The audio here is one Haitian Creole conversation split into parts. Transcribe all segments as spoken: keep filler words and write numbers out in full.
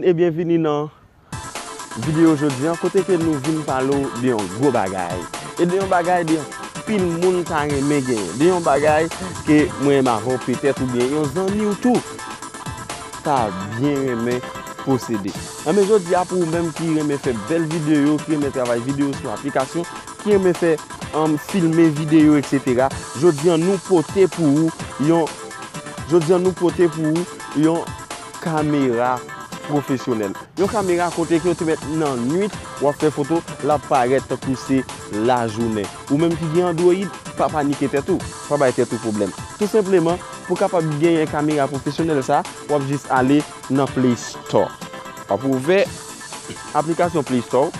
E byenvini nan videyo jodi a, kote ke nou vin pale w de yon gwo bagay. E de yon bagay de anpil moun ta renmen genyen. De yon bagay ke mwen menm avè w petèt oubyen yon zanmi w tou ta byen renmen posede. Anben jodi a pou ou menm ki renmen fè bèl videyo, ki renmen travay videyo sou aplikasyon, ki renmen fè, um, filme videyo, etsetera. Jodi a nou pote pou ou yon, jodi a nou pote pou ou yon kamera pwofesyonèl. Yon kamera kote ke w te mèt nan nwit, w ap fè foto, l ap parèt tankou se lajounen. Ou menm ki gen Android, pa panike tèt ou, pa bay tèt ou pwoblèm. Tou senpleman, pou w kapab genyen kamera pwofesyonèl sa, w ap jis ale nan Play Store. W ap ouvè aplikasyon Play Store.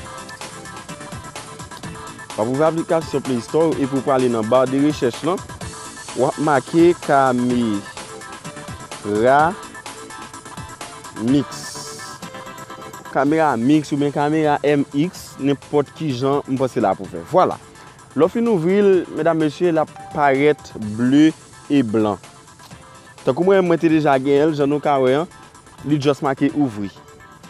W ap ouvè aplikasyon Play Store epi w prale nan ba de rechèch lan. W ap make kamera mix. Kamera mix oubyen kamera M X, nenpòt ki jan m panse l ap ouvè. Vwala. Lè w fin ouvri l, medam, mesye, l ap parèt ble e blan. Tankou mwen, mwen te deja genyen l, jan nou ka wè an, li just make ouvri.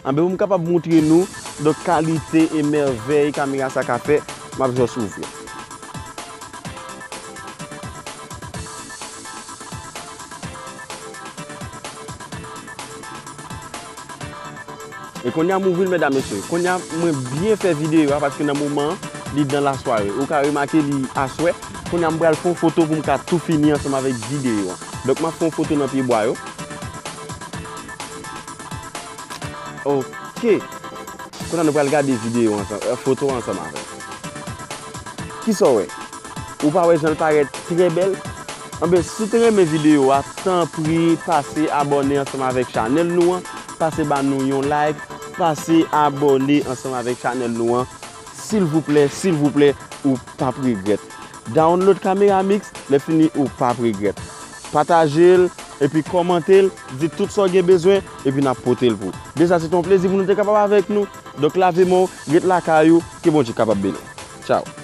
Anben, pou m kapab moutre nou, donk, kalite e mèvèy kamera sa ka fè, m ap just ouvri. E kounye a m ouvri l, medam, mesye. Kounye a mwen byen fè videyo a, paske nan moman an, li dan lasware. Ou ka remake li aswè. Kounye a m pral fè yon foto pou m ka tou fini ansanm avèk videyo an. Donk, m ap fè yon foto nan pyebwa yo. Ok. Kounye a nou pral gade videyo ansanm, eh, foto ansanm avè m. Kisa w wè? Ou pa wè jan l parèt trè bèl? Anben, si w te renmen videyo a, tanpri pase abòne ansanm avèk chanèl nou an, pase ba nou yon like, pase abòne ansanm avèk chanèl nou an. Silvouplè, silvouplè, ou p ap regrèt. Download Camera Mix, lè fini, ou p ap regrèt. Pataje l, epi kòmante l, di tout sa w gen bezwen, epi n ap pote l pou ou. Deja, se te yon plezi pou nou te kapab avèk nou. Donk, lave men w, ret lakay ou, ke Bondye kapab beni w. Tchaw.